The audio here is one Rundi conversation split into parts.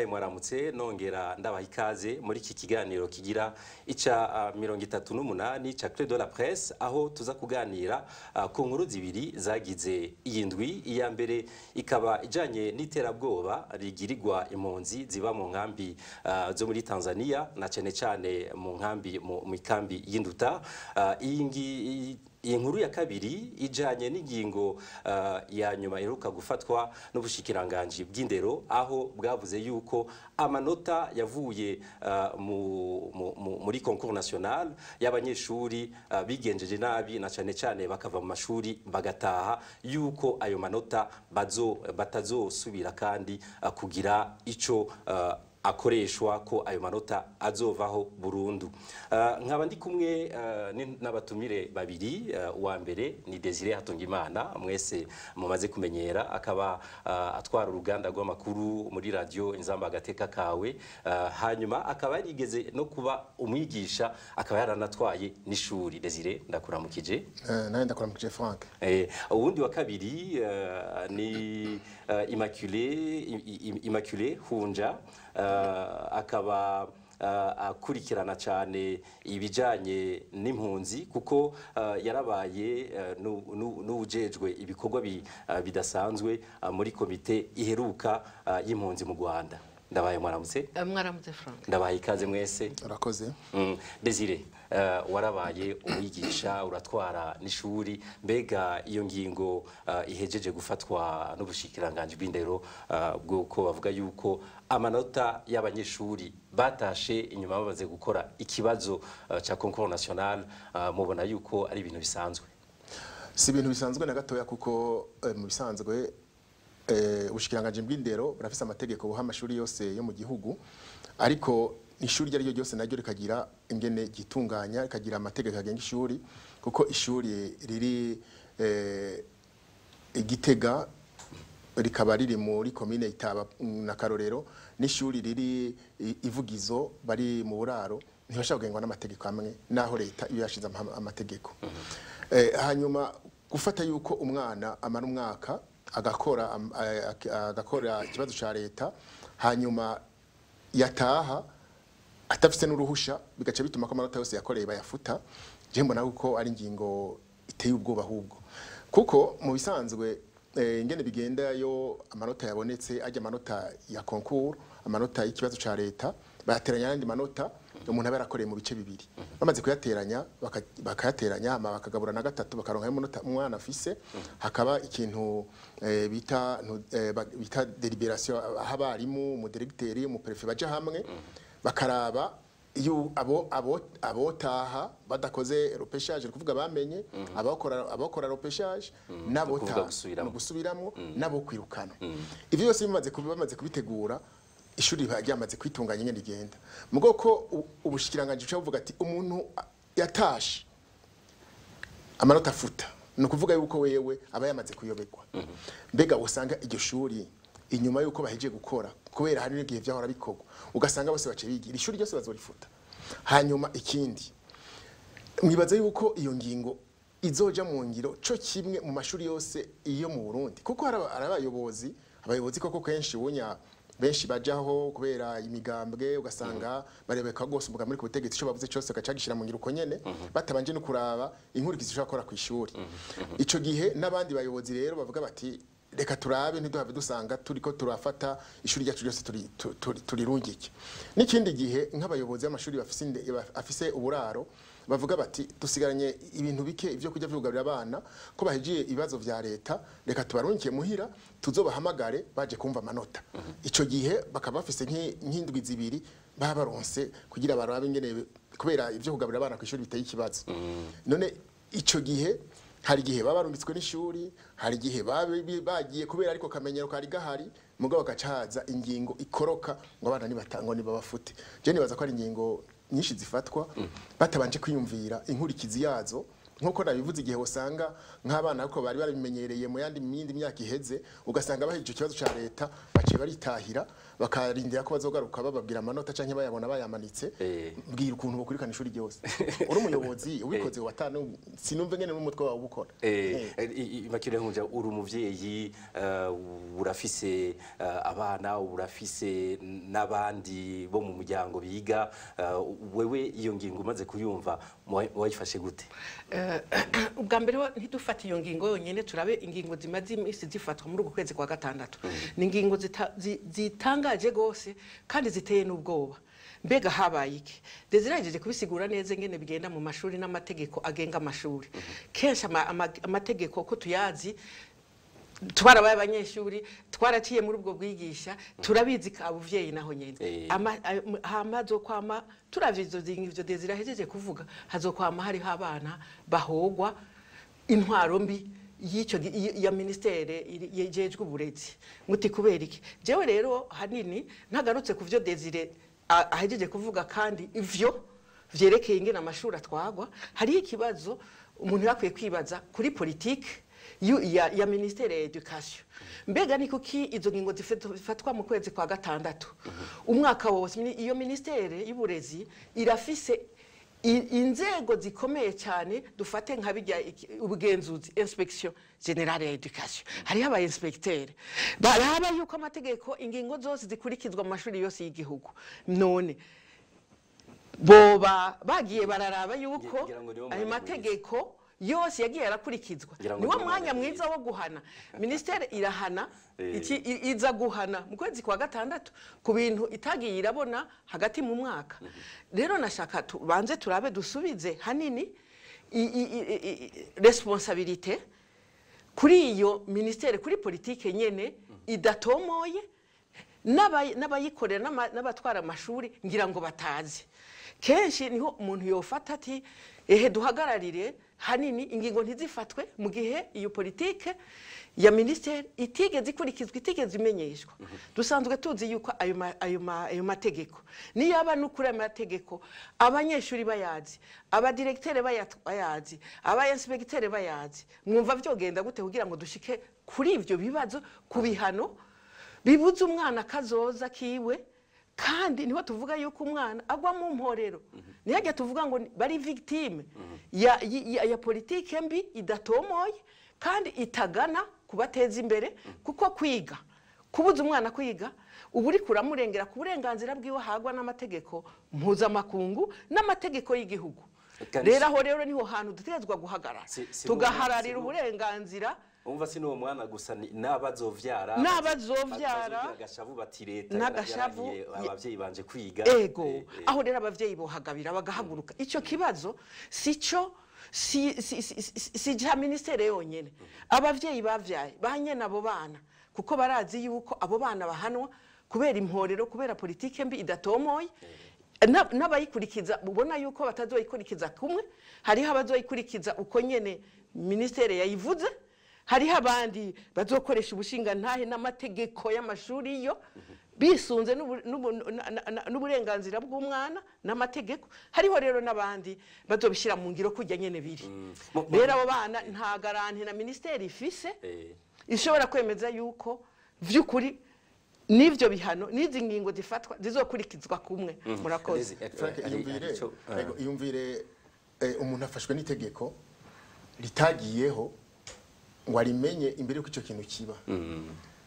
Ndabahaye mwaramutse, nongera ndabaha ikaze muri iki kiganiro kigira ica 38 ca Clé de la Presse, aho tuza kuganira ku nkuru zibiri zagize iyi ndwi. Iya mbere ikaba ijanye n'iterabwoba rigirirwa impunzi ziba mu nkambi zo muri Tanzania, na cane cane mu nkambi mu ikambi y'Induta. Iyi nkuru ya kabiri ijanye n'ingingo ya nyuma iheruka gufatwa n'ubushikiranganji bw'indero, aho bwavuze yuko amanota yavuye muri concours national y'abanyeshuri bigenjeje nabi, na cane cane bakava mu mashuri bagataha, yuko ayo manota batazosubira kandi kugira ico akoreshwa, ko ayo manota azovaho burundu. Nkaba ndi kumwe n'abatumire babiri. Uwa mbere ni Desire Hatungimana, mwese mumaze kumenyera, akaba atwara uruganda rw'amakuru muri Radio Inzamba Agateka Kawe, hanyuma akaba yarigeze no kuba umwigisha, akaba yaranatwaye n'ishuri. Desire, ndakuramukije. Nawe ndakuramukije, Frank. Uwundi wa kabiri ni Immaculée Hunja, akaba akurikirana cyane ibijanye n'impunzi, kuko yarabaye n'uwujejwe ibikorwa bidasanzwe muri komite iheruka y'impunzi mu Rwanda. Ndabaye mwaramutse. Mwaramutse, Frank. Ndabaye ikaze mwese. Urakoze. Desire, warabaye umwigisha, uratwara n'ishuri. Mbega iyo ngingo ihejeje gufatwa n'ubushikiranganji bw'indero, bw'uko bavuga yuko amanota y'abanyeshuri batashe inyuma bamaze gukora ikibazo ca concours national, mubona yuko ari ibintu bisanzwe? Si ibintu bisanzwe na gatoya, kuko mu bisanzwe ubushikiranganji bw'indero burafise amategeko buha amashuri yose yo mu gihugu, ariko ishuri iryo ari ryo ryose naryo rikagira ingene ryitunganya, rikagira amategeko agenga ishuri, kuko ishuri riri i Gitega rikaba riri muri komine Itaba na Karorero, n'ishuri riri Ivugizo bari mu buraro, ntibashobora kugengwa n'amategeko amwe naho leta iyo yashize amategeko. Hanyuma gufata yuko umwana amara umwaka agakora ikibazo ca leta, hanyuma yataha atafise n'uruhusha, bigaca bituma ko amanota yose yakoreye bayafuta, je mbona yuko ari ingingo iteye ubwoba ahubwo, kuko mu bisanzwe ingene bigenda, yo amanota yabonetse ajya amanota ya concours, amanota y'ikibazo ca leta, bayateranya n'andi manota umuntu aba yarakoreye mu bice bibiri. Bamaze kuyateranya, bakayateranya, hama bakagabura na gatatu, bakaronka ayo manota umwana afise. Hakaba ikintu bita délibération, aho abarimu, umudiregiteri, umuperefe baja hamwe bakaraba iyo abo abotaha badakoze repêchage, ni kuvuga bamenye abakora repêchage n'abotaha, Gusubiramwo. Ni gusubiramwo, n'abo kwirukana. Ivyo byose bamaze kubitegura, ishuri riba ryamaze kwitunganya ingene rigenda. Mugo ko ubushikiranganji buca buvuga ati umuntu yatashe amanota afuta, ni ukuvuga yuko wewe aba yamaze kuyoberwa. Mbega usanga iryo shuri inyuma yuko bahejeje gukora, kubera hari n'igihe vyahora bikorwa, ugasanga bose bace bigira ishuri ryose bazorifuta. Hanyuma ikindi, mwibaza yuko iyo ngingo izoja mu ngiro co kimwe mu mashuri yose iyo mu Burundi? Kuko hari abayobozi koko kenshi bunya benshi bajaho kubera imigambwe, ugasanga barebeka rwose umugambi uri ku butegetsi, ico bavuze cyose bagaca mu ngiro uko nyene, batabanje no kuraba inkurikizi ishobora gukora kw'ishuri. Ico gihe n'abandi bayobozi rero bavuga bati: "Reka turabe ntiduhave dusanga turiko turafata ishuri ryacu ryose turirungike." N'ikindi gihe nk'abayobozi b'amashuri bafise uburaro bavuga bati: "Dusigaranye ibintu bike, ibyo kurya vyugarira abana ko bahejiye ibibazo vya leta, reka tubarungiye muhira, tuzobahamagare baje kumva amanota." Ico gihe bakaba bafise nk'indwi 2 baba baronse kugira barabe ingene, kubera ivyo kugaburira abana kw'ishuri biteye ikibazo. None ico gihe hari igihe baba barungitswe n'ishuri, hari igihe bagiye kubera ariko kamenyero kari gahari, mugabo bagaca ingingo ikoroka ngo abana nibatangwa nibabafute. Je nibaza ko ari ingingo nyinshi zifatwa batabanje kwiyumvira inkurikizi yazo. Nkuko nabivuze, igihe usanga nk'abana ko bari barabimenyereye mu yandi myindi myaka iheze, ugasanga bahejeje ikibazo ca leta baciye baritahira, bakarindira ko bazogaruka bababwira amanota canke bayabona bayamanitse. Mbwira ukuntu bokurikana ishuri ryose uri umuyobozi ubikoze watanu, sinumve ngene n'umutwe wawe ubukora. Immaculée Nkunja, uri umuvyeyi, urafise abana, urafise n'abandi bo mu muryango biga. Wewe iyo ngingo umaze kuyumva wayifashe gute? Ubwa mbere ho, ntidufate iyo ngingo yonyine, turabe ingingo zimaze iminsi zifatwa muri uku kwezi kwa gatandatu. Ni ingingo zitangaje rwose kandi ziteye n'ubwoba. Mbega habaye iki? Desire yagejeje kubisigura neza ingene bigenda mu mashuri n'amategeko agenga amashuri. Kenshi amategeko ko tuyazi, twarabaye abanyeshuri, twaraciye muri ubwo bwigisha, turabizi ka buvyeyi naho nyene. Hama hazokwama, turavye izo ivyo Desire ahejeje kuvuga, hazokwama hariho abana bahogwa intwaro mbi y'icyo ya ministère yejejwe uburezi. Muti kubera iki? Jewe rero hanini ntagarutse ku vyo Desire ahejeje kuvuga, kandi ivyo vyerekeye ingene amashuri atwagwa, hariho ikibazo umuntu yakwiye kwibaza kuri politike ya ministère ya éducation. Mbega ni kuki izo ngingo zifatwa mu kwezi kwa gatandatu umwaka wose? Iyo ministère y'uburezi irafise inzego zikomeye cyane. Dufate nka bijya ubugenzuzi, inspection générale ya éducation, hariho aba inspecteur baraba yuko amategeko, ingingo zose zikurikizwa mu mashuri yose y'igihugu. None boba bagiye bararaba yuko Ngira ngo niwo ayo mwanya mwiza. mategeko yose yagiye arakurikizwa? Ngira ngo Niwo niwo mwanya mwanya mwiza wo guhana. Ministère irahana iki iza guhana mu kwezi kwa gatandatu ku bintu itagiye irabona hagati mu mwaka. Rero nashaka tubanze turabe, dusubize hanini responsabilité kuri iyo ministère, kuri politike nyene idatomoye, n'abayikorera, n'abatwara amashuri ngira ngo batazi. Kenshi niho umuntu yofata ati ehe, duhagararire hanini ingingo ntizifatwe mu gihe iyo politike ya ministère itigeze ikurikizwa, itigeze imenyeshwa. Dusanzwe tuzi yuko ayo mategeko, niyaba n'ukuri ayo mategeko abanyeshuri bayazi, abadirecteur bayazi, aba inspecteur bayazi, mwumva vyogenda gute kugira ngo dushike kuri ivyo bibazo, ku bihano bibuza umwana kazoza kiwe? Kandi niho tuvuga yuko umwana agwa mu mporero, ntihajya tuvuga ngo bari victime ya politike mbi idatomoye kandi itagana kubateza imbere, kuko kwiga, kubuza umwana kwiga, uba uri kuramurengera ku burenganzira bwiwe hagwa n'amategeko mpuzamakungu n'amategeko y'igihugu. Rero aho rero niho hantu dutegerezwa guhagarara, tugahararira uburenganzira. Umva, si n'uwo mwana gusa, n'abazovyara. N'abazovyara. Bazogira agashavu bati leta N'agashavu. yarangiye abavyeyi banje kwiga. Ego. Aho rero abavyeyi bohagabira bagahaguruka. Ico kibazo si cyo si cya ministère yonyene. Abavyeyi bavyaye banye abo bana, kuko barazi yuko abo bana bahanwa kubera imporero, kubera politike mbi idatomoye, n'abayikurikiza ubona yuko batazoyikurikiza kumwe. Hariho abazoyikurikiza uko nyene ministère yayivuze, hariho abandi bazokoresha ubushingantahe n'amategeko y'amashuri yo bisunze n'uburenganzira bw'umwana n'amategeko. Hariho rero n'abandi bazobishyira mu ngiro kujya nyene biri. Rero abo bana nta garantie na ministère ifise ishobora kwemeza yuko vy'ukuri n'ivyo bihano n'izi ngingo zifatwa zizokurikizwa kumwe. Murakoze. Frank, iyumvire, ego, iyumvire, umuntu afashwe n'itegeko ritagiyeho ngo arimenye imbere y'uko icyo kintu kiba.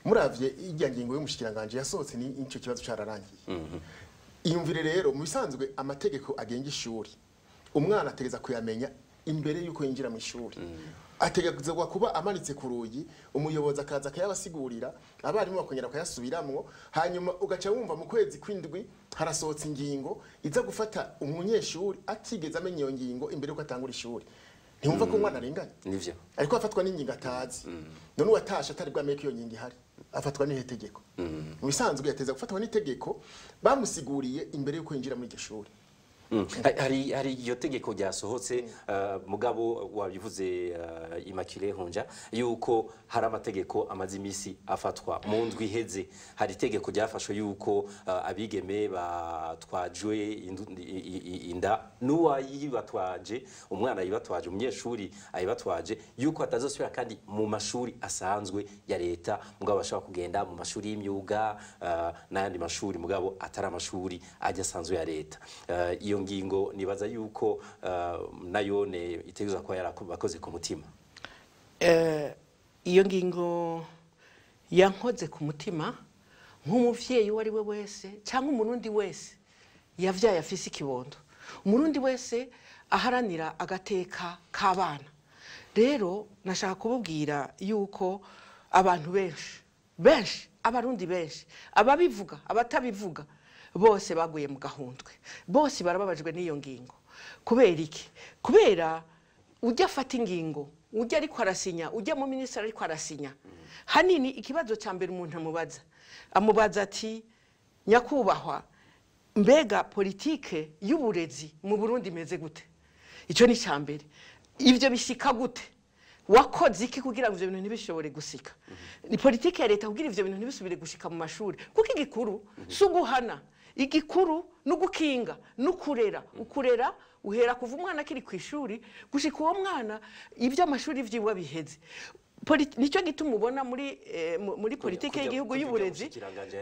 Muravye irya ngingo y'umushikiranganje yasohotse, ni icyo kibazo cararangiye. Iyumvire rero, mu bisanzwe amategeko agenga ishuri umwana ategeza kuyamenya imbere y'uko yinjira mu ishuri. Ategerezwa kuba amanitse ku rugi, umuyobozi akaza akayabasigurira, abarimu bakongera bakayasubiramwo. Hanyuma ugaca wumva mu kwezi kw'indwi harasohotse ingingo iza gufata umunyeshuri atigeze amenya iyo ngingo imbere y'uko atangura ishuri. Ntiwumva ko umwana arenganye? Nivyo. Ariko afatwa n'ingingo atazi. None uwatashe atari bwamenye ko iyo ngingo ihari afatwa n'ihe tegeko? Mu bisanzwe yateza gufatwa n'itegeko bamusiguriye imbere y'uko yinjira muri iryo shuri. Hari iyo tegeko ryasohotse, mugabo wabivuze, Immaculée Hunja, yuko hari amategeko amaze imisi afatwa. Mu ndwi iheze hari itegeko ryafashwe yuko abigeme batwajwe inda n'uwayibatwaje, umwana ayibatwaje, umunyeshuri ayibatwaje, yuko atazosubira kandi mu mashuri asanzwe ya leta, mugabo bashobora kugenda mu mashuri y'imyuga n'ayandi mashuri, mugabo atari amashuri ajya asanzwe ya leta. Iyo ngingo nibaza yuko nayone itegerezwa kuba yarabakoze ku mutima. Iyo ngingo yankoze ku mutima nk'umuvyeyi uwo ari we wese cyangwa Umurundi wese yavyaye afise ikibondo, Umurundi wese aharanira agateka k'abana. Rero nashaka kububwira yuko abantu benshi benshi, Abarundi benshi, ababivuga, abatabivuga, bose baguye mu gahundwe, bose barababajwe n'iyo ngingo. Kubera iki? Kubera ujya afata ingingo, ujya ariko arasinya, ujya mu minisitiri ariko arasinya, hanini ikibazo cya mbere umuntu amubaza ati: "Nyakubahwa, mbega politike y'uburezi mu Burundi imeze gute?" Icyo ni icya mbere. Ibyo bishyika gute? Wakoze iki kugira ngo ibyo bintu ntibishobore gusika? Ni politike ya leta kugira ibyo bintu ntibisubire gushika mu mashuri, kuko igikuru si uguhana, igikuru ni ugukinga n'ukurera. Ukurera uhera kuva umwana akiri ku ishuri gushika uwo mwana iby'amashuri vyiwe biheze. Nicyo gituma ubona muri politike y'igihugu kujya y'uburezi umushikiranganji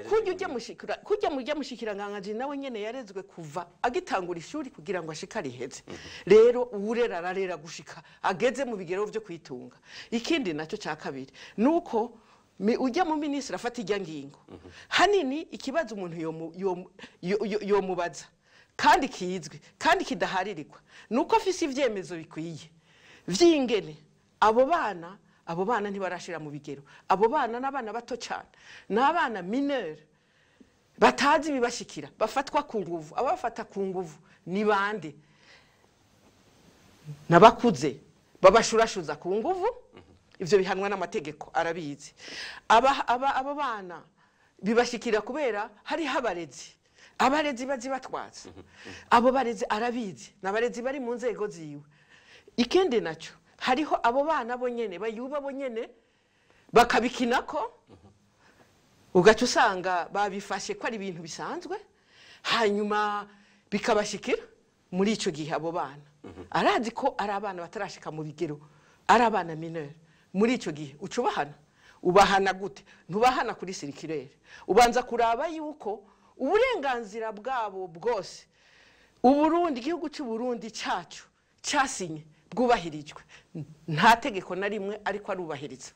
yarezwe. Kujya mujya mushikiranganji nawe nyene yarezwe kuva agitangura ishuri kugira ngo ashike ariheze. Rero uwurera ararera gushika ageze mu bigero vyo kwitunga. Ikindi nacyo cya kabiri nuko ujya mu minisitiri afata ijya ngingo, hanini ikibazo umuntu yomubaza kandi kizwi kandi kidaharirirwa nuko afise ivyemezo bikwiye vy'ingene abo bana ntibarashira mu bigero. Abo bana n'abana bato cyane, n'abana mineur batazi ibibashikira, bafatwa ku nguvu. Ababafata ku nguvu ni bande? N'abakuze babashurashuza ku nguvu. Ivyo bihanwa n'amategeko, arabizi. Abo bana bibashikira kubera hariho abarezi bazibatwaza. Abo barezi arabizi, n'abarezi bari mu nzego ziwe. Ikindi nacyo, hariho abo bana bonyene bayuba bonyene bakabikinako, ugaca usanga babifashe ko ari ibintu bisanzwe, hanyuma bikabashikira. Muri icyo gihe abo bana arazi ko ari abana batarashika mu bigero, ari abana mineur. Muri icyo gihe uca ubahana. Ubahana gute? Ntubahana kuri circulaire. Ubanza kuraba yuko uburenganzira bwabo bwose Uburundi, igihugu cy'u Burundi cyacu cyasinye, bwubahirijwe. Nta tegeko na rimwe ariko arubahiriza,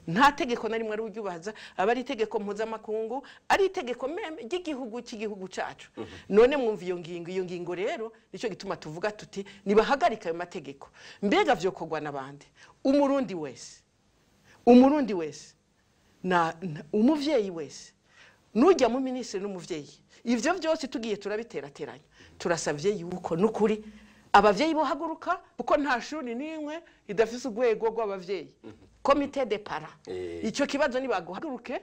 nta tegeko na rimwe ari uryubahiriza, aba ari itegeko mpuzamakungu, ari itegeko même ry'igihugu cy'igihugu cyacu. None mwumva iyo ngingo rero nicyo gituma tuvuga tuti nibahagarika ayo mategeko. Mbega vyokorwa n'abandi? Umurundi wese, Umurundi wese na umuvyeyi wese, nujya mu minisitiri n'umuvyeyi, ivyo vyose tugiye turabiterateranya. Turasavye yuko nukuri abavyeyi bohaguruka, kuko nta shuri n'imwe idafise urwego rw'abavyeyi, comité de parents. Ico kibazo nibaguhaguruke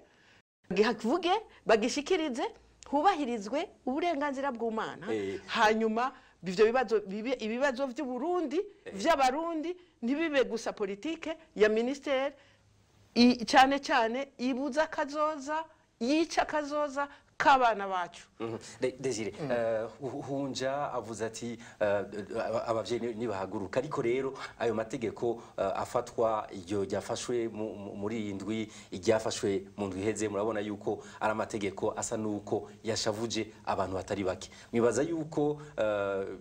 bagivuge, bagishikirize, hubahirizwe uburenganzira bw'umwana. Hanyuma ivyo bibazo bibe ibibazo vy'Uburundi, vy'Abarundi, ntibibe gusa politike ya ministère cyane cyane ibuza kazoza, yica kazoza k'abana bacu. Desire, Hunja avuze ati abavyeyi nibahaguruka, ariko rero ayo mategeko afatwa, iryo ryafashwe muri iyi ndwi, iryafashwe mu ndwi iheze, murabona yuko ari amategeko asa nuko yashavuje abantu batari bake. Mwibaza yuko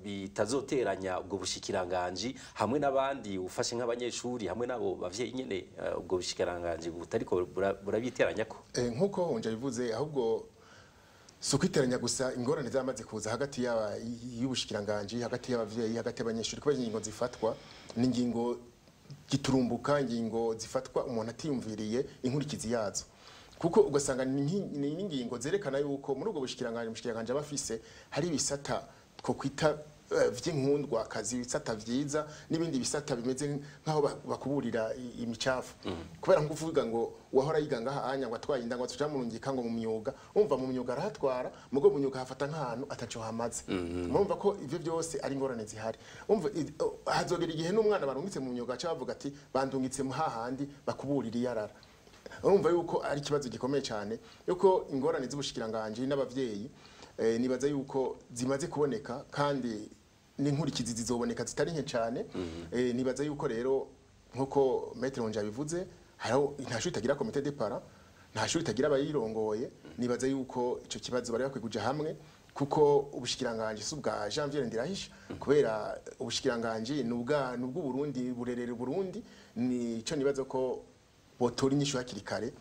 bitazoteranya ubwo bushikiranganji hamwe n'abandi, ufashe nk'abanyeshuri hamwe n'abo bavyeyi nyene, ubwo bushikiranganji butariko burabiteranya ko? Nk'uko Hunja bivuze, ahubwo si ukwiteranya gusa, ingorane zamaze kuza hagati y'ubushikiranganji, hagati y'abavyeyi, hagati y'abanyeshuri, kubera ingingo zifatwa ni ingingo giturumbuka, ingingo zifatwa umuntu atiyumviriye inkurikizi yazo, kuko ugasanga ni n'ingingo zerekana yuko muri ubwo bushikiranganji umushikiranganji aba afise hari ibisata twokwita vy'inkundwa kazi, ibisata vyiza n'ibindi bisata bimeze nk'aho bakuburira imicafu. Kubera nko kuvuga ngo wahora yiga ngaha anya ngo atwaye inda ngo tucamurungika ngo mu myuga, umva mu myuga arahatwara, mugo mu myuga hafata nk'ahantu ataco hamaze. Murumva ko ivyo byose ari ingorane zihari. Umva hazogera igihe n'umwana barungitse mu myuga aca bavuga ati bandungitse mu hahandi bakuburira iyarara. Urumva yuko ari ikibazo gikomeye cyane, yuko ingorane z'ubushikiranganje n'abavyeyi nibaza yuko zimaze kuboneka kandi n'inkurikizi zizoboneka zitari nke cyane. Nibaza yuko rero nkuko Maître Honja bivuze, hariho nta shuri itagira comité de parents, nta shuri itagira abayirongoye. Nibaza yuko ico kibazo bari bakwiye kuja hamwe, kuko ubushikiranganje si ubwa Janvier Ndirahisha, kubera ubushikiranganje ni ubwa ni ubw'Uburundi, burerera Burundi. Nico nibaza ko botora inyishu hakiri kare,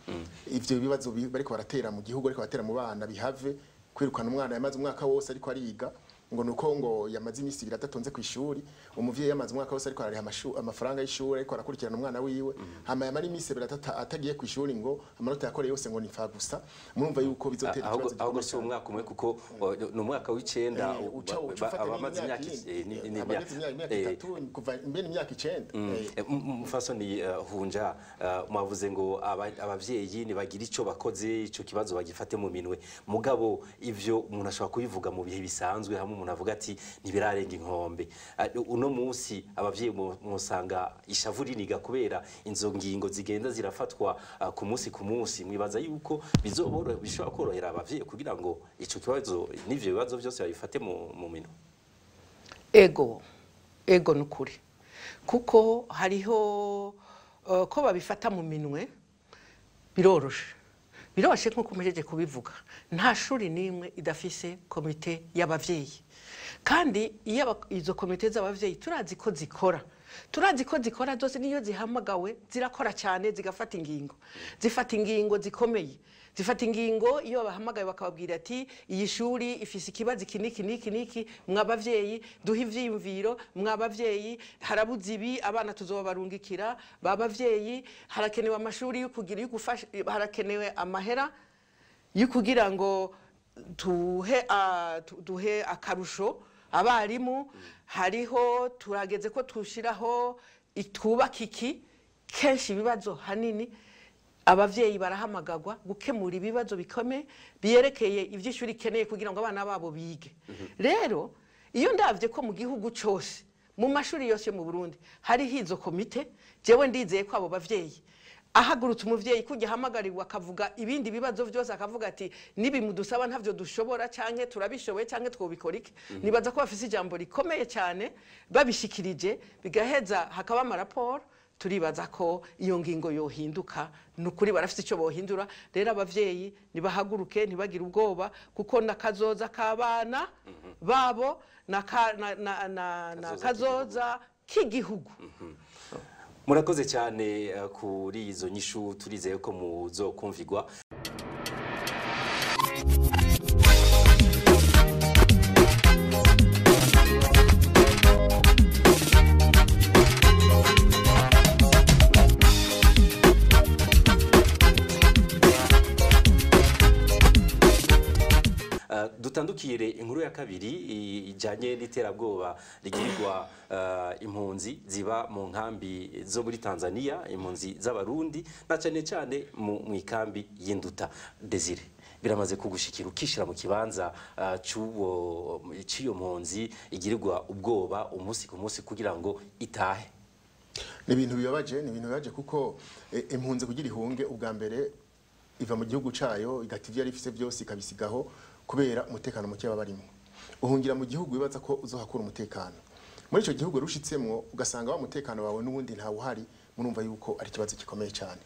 ivyo bibazo bariko baratera mu gihugu, ariko baratera mu bana bihave. Kwirukana umwana yamaze umwaka wose ariko ariga ngo nuko ngo yamaze iminsi 2 adatonze ku ishuri, umuvyeyi yamaze umwaka wose ariko arariha amafaranga y'ishuri, ariko arakurikirana umwana wiwe, hama yamara iminsi 2 atagiye ku ishuri ngo amanota yakoreye yose ngo ni gusa. Murumva yuko bizotera ikibazo. Ahubwo si umwaka umwe, kuko ni umwaka w'icenda, abamaze imyaka 3 kuva mbere imyaka 9. Mufasoni Hunja, mwavuze ngo abavyeyi nibagira ico bakoze, ico kibazo bagifate mu minwe. Mugabo ivyo umuntu ashobora kubivuga mu bihe bisanzwe, hamwe umuntu avuga ati ntibirarenga inkombe. Uno munsi abavyeyi musanga ishavu riniga kubera inzo ngingo zigenda zirafatwa ku munsi ku munsi. Mwibaza yuko bishobora korohera abavyeyi kugira ngo ico kibazo n'ivyo bibazo byose babifate mu minwe? Ego, ego nukuri, kuko hariho ko babifata mu minwe biroroshe. Biroroshe nkuko muhejeje kubivuga, nta shuri nimwe idafise komite y'abavyeyi. Kandi iyo izo komite z'abavyeyi turazi ko zikora, turazi ko zikora zose, niyo zihamagawe zirakora cyane, zigafata ingingo, zifata ingingo zikomeye, zifata ingingo iyo bahamagaye bakababwira ati iyi shuri ifise ikibazo iki niki niki niki, mwabavyeyi duha ivyiyumviro, mwabavyeyi harabuze ibi, abana tuzobabarungikira, babavyeyi harakenewe amashuri yo kugira gufasha, harakenewe amahera yo kugira ngo duhe akarusho abarimu, hariho turageze ko tushiraho twubaka iki. Kenshi ibibazo hanini abavyeyi barahamagagwa gukemura ibibazo bikomeye biyerekeye ivy'ishuri ikeneye kugira ngo abana babo bige. Rero iyo ndavye ko mu gihugu cose, mu mashuri yose mu Burundi hariho izo komite, jewe ndizeye ko abo bavyeyi ahagurutse umuvyeyi kujya ahamagarirwa akavuga ibindi bibazo byose, akavuga ati nibi mudusaba ntavyo dushobora canke turabishoboye canke twobikora iki, nibaza ko bafise ijambo rikomeye cyane babishikirije, bigaheza hakaba amaraporo. Turibaza ko iyo ngingo yohinduka, nukuri barafite icyo bohindura. Rero abavyeyi nibahaguruke, ntibagire ubwoba, kuko nakazoza k'abana babo na kazoza k'igihugu. Murakoze cyane kuri izo nyishu, turizeye ko muzokumvigwa. Dutandukire inkuru ya kabiri ijanye n'iterabwoba rigirirwa impunzi ziba mu nkambi zo muri Tanzania, impunzi z'abarundi na cyane cyane mu ikambi y'Induta. Desire, biramaze kugushikira ukishira mu kibanza cy'uwo cy'iyo mpunzi igirirwa ubwoba umunsi ku munsi kugira ngo itahe? Ni ibintu bibabaje, ni ibintu bibabaje kuko impunzi kugira ihunge ubwa mbere iva mu gihugu cayo igata ivyo yari ifise byose ikabisigaho kubera umutekano muke babarimo. Uhungira mu gihugu wibaza ko uzohakura umutekano, muri ico gihugu rushitsemwo ugasanga wa mutekano wawe n'ubundi nta uhari. Murumva yuko ari ikibazo gikomeye cyane.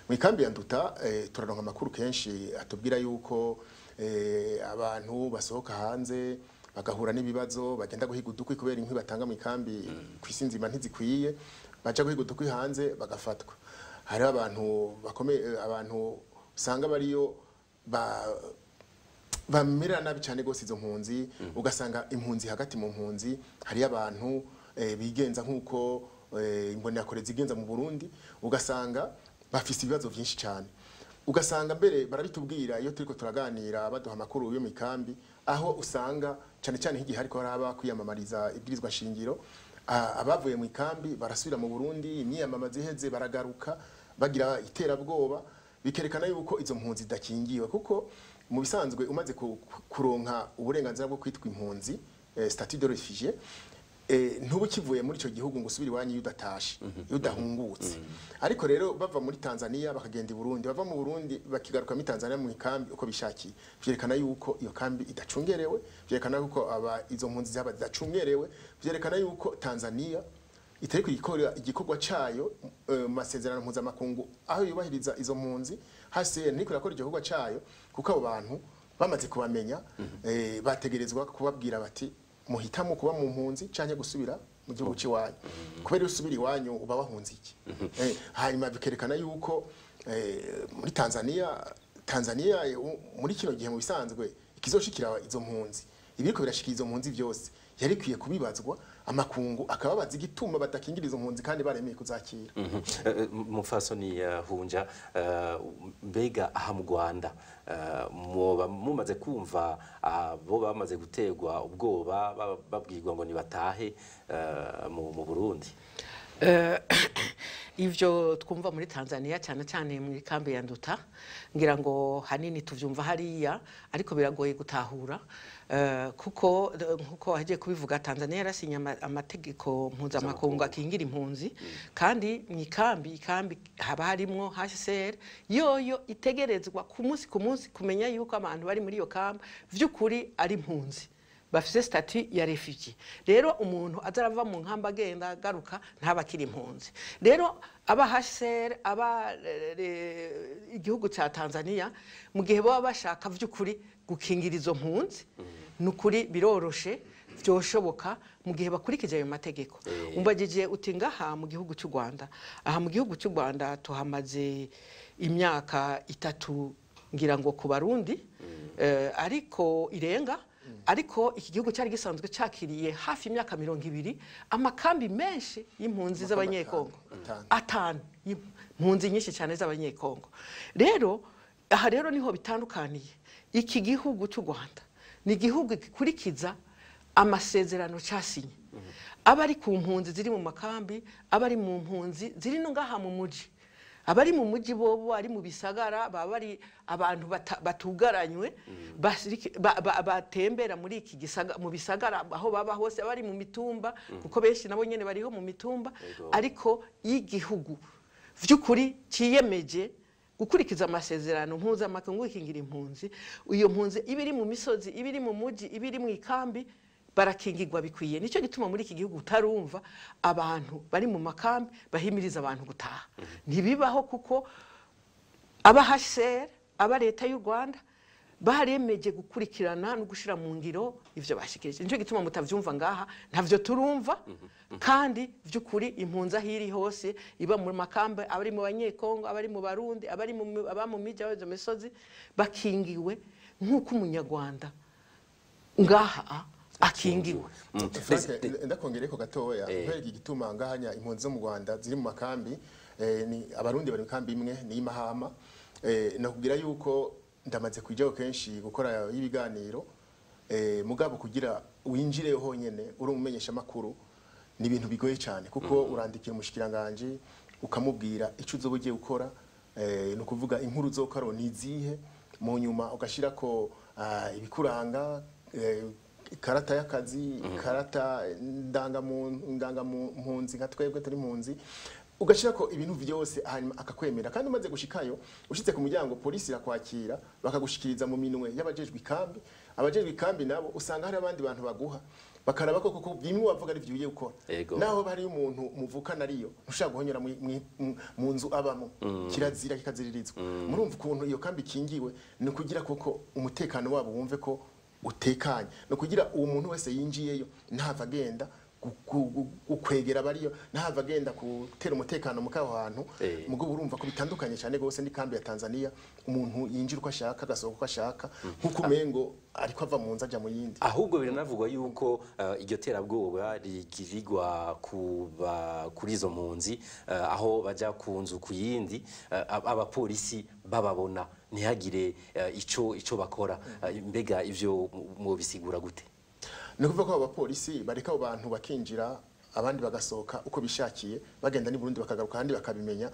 Mu ikambi ya Nduta turaronka amakuru kenshi atubwira yuko abantu basohoka hanze bagahura n'ibibazo, bagenda guhiga udukwi kubera inkwi batanga mu ikambi kwisi nzima ntizikwiye, baja guhiga udukwi hanze bagafatwa. Hari abantu bakomeye, abantu usanga bariyo bamera nabi cyane gose izo mpunzi. Ugasanga impunzi hagati mu mpunzi hari abantu bigenza nkuko imbonerakure zigenza mu Burundi, ugasanga bafise ibibazo byinshi cyane. Ugasanga mbere barabitubwira iyo turiko turaganira, baduha amakuru yo mikambi, aho usanga Cyane cyane nk'igihe hariko haraba kwiyamamariza ibwirizwa shingiro, abavuye mu ikambi barasubira mu Burundi, imyiyamamazo iheze baragaruka bagira iterabwoba, bikerekana yuko izo mpunzi zidakingiwe. Kuko mu bisanzwe umaze kuronka uburenganzira bwo kwitwa impunzi, statut de réfugié, ntuba ukivuye muri icyo gihugu ngo usubire iwanyu iyo udatashe, iyo udahungutse. Ariko rero bava muri Tanzania bakagenda i Burundi, bava mu Burundi bakigaruka muri Tanzania mu ikambi uko bishakiye, vyerekana yuko iyo kambi idacungerewe, vyerekana yuko aba izo mpunzi zaba zidacungerewe, vyerekana yuko Tanzania itariko ikora igikorwa cayo mu masezerano mpuzamakungu aho yubahiriza izo mpunzi. HCR ntiriko irakora igikorwa cayo, kuko abo bantu bamaze kubamenya, bategerezwa kubabwira bati muhitamo kuba mu mpunzi canke gusubira mu gihugu c'iwanyu. Kubera iyo usubira iwanyu uba wahunze iki? Hanyuma bikerekana yuko muri Tanzania muri kino gihe mu bisanzwe ikizoshikira izo mpunzi, ibiriko birashikira izo mpunzi byose yari ikwiye kubibazwa, amakungu akababaza igituma badakingira izo mpunzi kandi baremeye kuzakira. Mufasoni Hunja, mbega aha mu Rwanda mwoba mumaze kumva abo bamaze guterwa ubwoba babwirwa ngo nibatahe mu Burundi? Ivyo twumva muri Tanzania, cyane cyane mu ikambi ya Nduta, ngira ngo hanini tuvyumva hariya, ariko biragoye gutahura, kuko nkuko wagiye kubivuga, Tanzania yarasinye amategeko mpuzamakungu akingira impunzi. Kandi mu ikambi haba harimwo HCR yoyo itegerezwa ku munsi ku munsi kumenya yuko abantu bari muri iyo kambi vy'ukuri ari impunzi bafise statut ya réfugié. Rero umuntu azarava mu nkamba agenda agaruka ntaba akiri impunzi. Rero aba HCR, aba igihugu ca Tanzania, mu gihe baba bashaka vy'ukuri gukingira izo mpunzi, nukuri biroroshe, vyoshoboka mu gihe bakurikije ayo mategeko. Umbagije uti ngaha mu gihugu cy'u Rwanda, aha mu gihugu cy'u Rwanda tuhamaze imyaka 3 ngira ngo ku Barundi, ariko irenga. Ariko iki gihugu cyari gisanzwe cyakiriye hafi imyaka 20 amakambi menshi y'impunzi z'abanyekongo, 5 impunzi nyinshi cyane z'abanyekongo. Rero aha rero niho bitandukaniye. Iki gihugu cy'u Rwanda ni igihugu gikurikiza amasezerano cyasinye, aba ari ku mpunzi ziri mu makambi, aba ari mu mpunzi ziri no ngaha mu muji. Abari mu muji bobo ari mu bisagara baba ari abantu batugaranywe, batembera muri iki gisaga mu bisagara aho baba hose, abari mu mitumba, kuko benshi nabo nyene bariho mu mitumba. Ariko y'igihugu vy'ukuri ciyemeje gukurikiza amasezerano mpuzamakungu ikingira impunzi, iyo mpunzi ibiri mu misozi, ibiri mu muji, ibiri mu ikambi, barakingirwa bikwiye. Nicyo gituma muri iki gihugu utarumva abantu bari mu makambi bahimiriza abantu gutaha. Ntibibaho, kuko aba HCR, aba leta y'u Rwanda baremeje gukurikirana no gushira mu ngiro ivyo bashikirije. Nicyo gituma mutavyumva ngaha, ntavyo turumva. Kandi vy'ukuri impunzi ahiri hose, iba mu makambi, abari mu banyekongo, abari mu Barundi, abari mu aba mu miji, abari mu misozi, bakingiwe nk'uko umunyarwanda ngaha akingiwe. Frank, ndakongereko gatoya kubera igituma ngahanya impunzi zo mu Rwanda ziri mu makambi, ni abarundi bari mu kambi imwe ni Mahama. Nakubwira yuko ndamaze kujyaho kenshi gukora ibiganiro, mugabo kugira winjire honyene uri umumenyesha makuru ni ibintu bigoye cyane, kuko urandikira umushikiranganje ukamubwira ico uzoba ugiye gukora, ni ukuvuga inkuru uzokora ni izihe, mu nyuma ugashirako ibikuranga, ikarata y'akazi, ikarata ndangampunzi nka twebwe turi mpunzi, ugashirako ibintu vyose, hanyuma akakwemera. Kandi umaze gushikayo, ushitse ku muryango polisi irakwakira, bakagushikiriza mu minwe y'abajejwe ikambi. Abajejwe ikambi nabo usanga hari abandi bantu baguha bakaraba ko koko bimwe wavuga ari ugiye gukora. Naho bari umuntu muvukana ariyo ntushaka guhonyora mu nzu abamo, kirazira kikaziririzwa. Murumva ukuntu iyo kambi ikingiwe, ni kugira koko umutekano wabo wumve ko utekanye, no kugira uwo muntu wese yinjiyeyo ntava agenda gukwegera bariyo, ntava agenda gutera umutekano mu kaho hantu. Mugo urumva ko bitandukanye cyane gose n'ikambi ya Tanzania, umuntu yinjira uko ashaka agasohoka uko ashaka, nkuko umengo ariko ava mu nzu aja mu yindi. Ahubwo biranavugwa yuko iryo terabwoba rigirirwa kuba kuri izo mpunzi, aho baja ku nzu ku yindi, abapolisi bababona ntihagire ico bakora. Mbega ivyo mubisigura gute? Ni ukuvuga ko abo bapolisi bareka abo bantu bakinjira, abandi bagasohoka uko bishakiye, bagenda ni Burundi bakagaruka ahandi bakabimenya.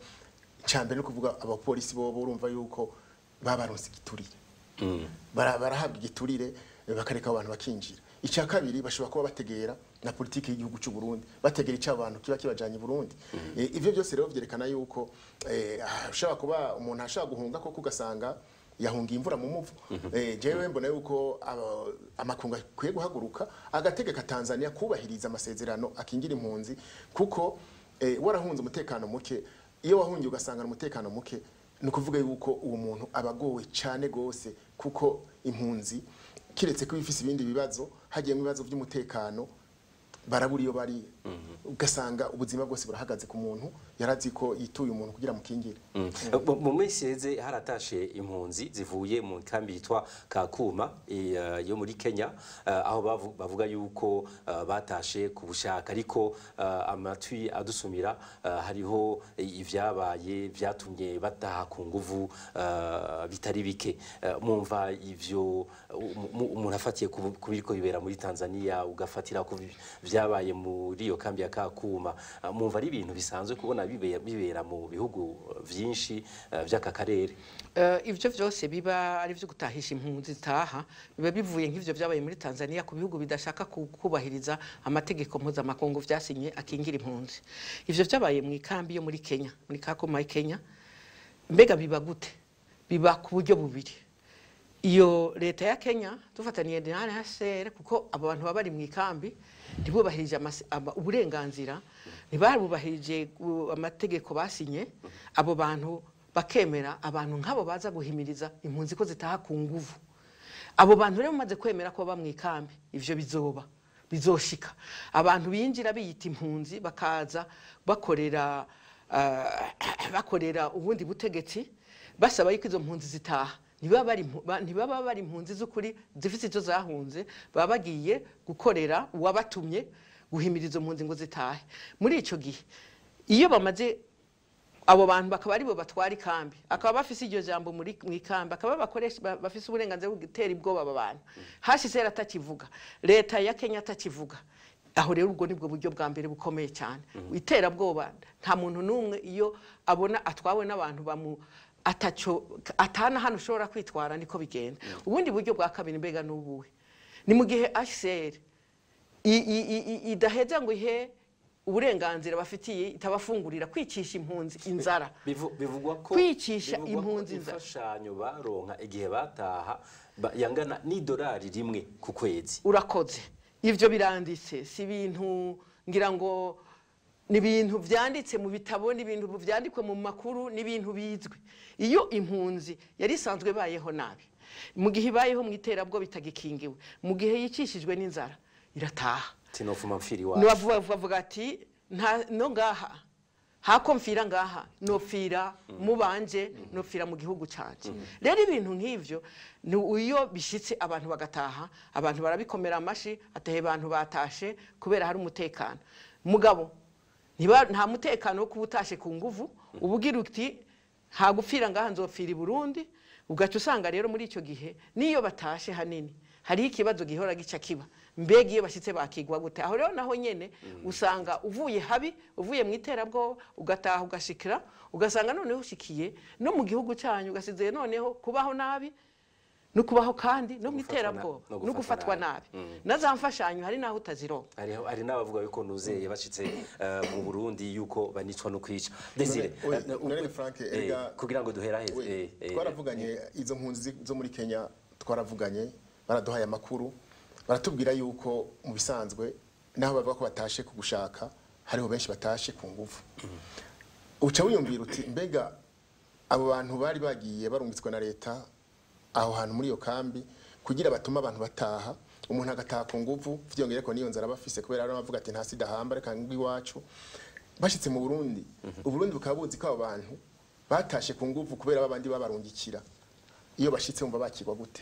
Icambere no kuvuga abapolisi bo urumva yuko babaronse igiturire, barahabwa igiturire, bakareka abantu bakinjira. Icya kabiri, bashobora kuba bategera na politiki y'igihugu cy'u Burundi, bategera icyo abantu kiba kibajanye i Burundi. Ivyo byose rero vyerekana yuko ashobora kuba umuntu ashobora guhunga koko, ugasanga yahungiye imvura mu muvu. Jewe mbona yuko amakungu akwiye guhaguruka agategeka Tanzania kubahiriza amasezerano akingira impunzi, kuko warahunze umutekano muke, iyo wahungiye ugasanga umutekano muke, ni ukuvuga yuko uwo muntu aba agowe cyane gose, kuko impunzi kiretse ko ifise ibindi bibazo, hagiyemo ibibazo by'umutekano, barabura iyo bari, ugasanga ubuzima bwose burahagaze ku muntu yarazi ko yituye umuntu kugira mukingire. Mu minsi iheze haratashe impunzi zivuye mu kambi yitwa Kakuma yo muri Kenya, aho bavuga yuko batashe ku bushaka, ariko amatwi adusumira hariho ivyabaye vyatumye bataha ku nguvu bitari bike. Mumva ivyo umuntu afatiye ku biriko bibera muri Tanzania, ugafatira ku vyabaye muri iyo kambi ya Kakuma, mumva ari ibintu bisanzwe kubona bibera mu bihugu vyinshi vy'aka karere? Ivyo vyose biba ari vyo gutahisha impunzi zitaha, biba bivuye nk'ivyo vyabaye muri Tanzania ku bihugu bidashaka kubahiriza amategeko mpuzamakungu vyasinye akingira impunzi. Ivyo vyabaye mu ikambi yo muri Kenya, muri Kakuma ya Kenya. Mbega biba gute? Biba ku buryo bubiri. Iyo leta ya Kenya dufataniye na HCR, kuko abo bantu baba bari mu ikambi ntibubahirije uburenganzira, ntibabubahirije amategeko basinye, abo bantu bakemera abantu nk'abo baza guhimiriza impunzi ko zitaha ku nguvu. Abo bantu rero bamaze kwemera ko baba mu ikambi, ivyo bizoba bizoshika. Abantu binjira biyita impunzi bakaza bakorera ubundi butegetsi, basaba yuko izo mpunzi zitaha. Ntibaba bari impunzi z'ukuri zifite icyo zahunze, baba bagiye gukorera uwabatumye guhimiriza impunzi ngo zitahe. Muri ico gihe iyo bamaze abo bantu bakaba aribo batwara ikambi, akaba bafise iryo jambo muri mu ikambi, akaba bakoresha bafise uburenganzira bwo gutera ibwoba aba bantu. HCR atakivuga, leta ya Kenya atakivuga. Aho rero ubwo nibwo buryo bwa mbere bukomeye cyane. Iterabwoba, nta muntu n'umwe iyo abona atwawe n'abantu bamu ataco atana hano ushobora kwitwara, niko bigenda. Ubundi buryo bwa kabiri mbega n'ubuhe? Ni mu gihe HCR idaheza ngo ihe uburenganzira bafitiye, itabafungurira kwicisha impunzi inzara. Bivugwa ko kwicisha impunzi inzara. Imfashanyo baronka igihe bataha yangana n'idolari rimwe ku kwezi. Urakoze. Ivyo biranditse, si ibintu ngira ngo ni ibintu vyanditse mu bitabo, ni ibintu vyandikwe mu makuru, ni ibintu bizwi. Iyo impunzi yari isanzwe bayeho nabi, mu gihe ibayeho mu iterabwo bitagikingiwe, mu gihe yicishijwe n'inzara, irataha. Tinofuma mfiri wacu. Bavuga ati no ngaha hako mfira ngaha, nopfira mubanje, nopfira mu gihugu canje. Rero ibintu nk'ivyo ni iyo bishitse abantu bagataha, abantu barabikomera amashi, atahe abantu batashe kubera hari umutekano. Mugabo nta mutekano wo kubutashe ku nguvu, ubugira uti nta gupfira ngaha nzopfira i Burundi. Ugaca usanga rero muri ico gihe niyo batashe hanini hari ikibazo gihora gica kiba, mbega iyo bashitse bakigwa gute? Aho rero naho nyene usanga uvuye habi, uvuye mu iterabwoba, ugataha ugashikira, ugasanga noneho ushikiye no mu gihugu cyanyu, ugasizeye noneho kubaho nabi no kubaho kandi no mu iterabwoba no gufatwa nabi. Na za mfashanyo hari naho utazironka. Hari n'abavuga yuko nuzeye bashitse mu Burundi yuko banicwa no kwica. Desire none Frank, erega kugira ngo duhera heze, twaravuganye izo mpunzi zo muri Kenya, twaravuganye, baraduhaye amakuru, baratubwira yuko mu bisanzwe naho bavuga ko batashe kugushaka, hariho benshi batashe ku nguvu. Uca wiyumvira uti mbega abo bantu bari bagiye barungitswe na leta aho hantu muri iyo kambi kugira batuma abantu bataha, umuntu agataha ku nguvu, vyongere ko niyo nzara bafise, kubera ari bavuga ati nta sida hamba reka ngwi iwacu. Bashitse mu Burundi, Uburundi bukaba buzi ko abo bantu batashe ku nguvu kubera babandi babarungikira. Iyo bashitse umva bakigwa gute?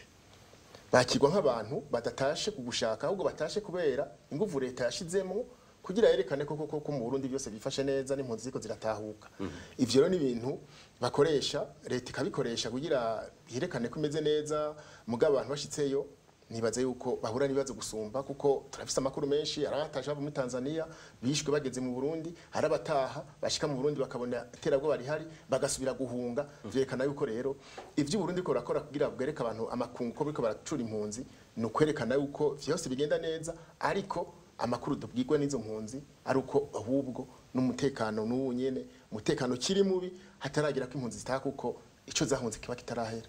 Bakigwa nk'abantu badatashe kugushaka, ahubwo batashe kubera inguvu leta yashizemo kugira yerekane ko koko mu Burundi byose bifashe neza n'impunzi ziko ziratahuka. Ivyo rero ni ibintu bakoresha, leta ikabikoresha kugira yerekane ko imeze neza, mugabo abantu bashitseyo Nibaza yuko bahura n'ibibazo gusumba, kuko turafise amakuru menshi. Hari abatashe bava muri Tanzania bishwe bageze mu Burundi, hari abataha bashika mu Burundi bakabona iterabwoba rihari bagasubira guhunga. Vyerekana yuko rero ivyo Burundi ko barakora kugira bwereke abantu amakungu ko biriko baracura impunzi, ni ukwerekana yuko vyose bigenda neza, ariko amakuru tubwirwa n'izo mpunzi ari uko ahubwo n'umutekano n'ubu nyene umutekano kiri mubi, hataragira ko impunzi zitaha, kuko ico zahunze kiba kitarahera.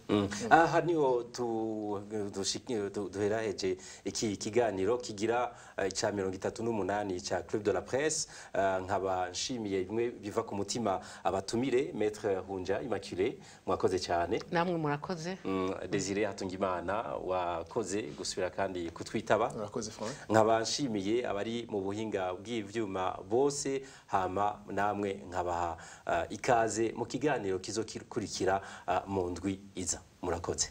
Aha niho duheraheje iki kiganiro kigira ica 38 ca Club de la Presse. Nkaba nshimiye bimwe biva ku mutima abatumire. Maître Hunja Immaculée, mwakoze cyane. Namwe murakoze. Desire Hatungimana, wakoze gusubira kandi kutwitaba. Murakoze, Frank. Nkaba nshimiye abari mu buhinga bw'ivyuma bose, hama namwe nkabaha ikaze mu kiganiro kizokurikira mu ndwi iza. Murakoze.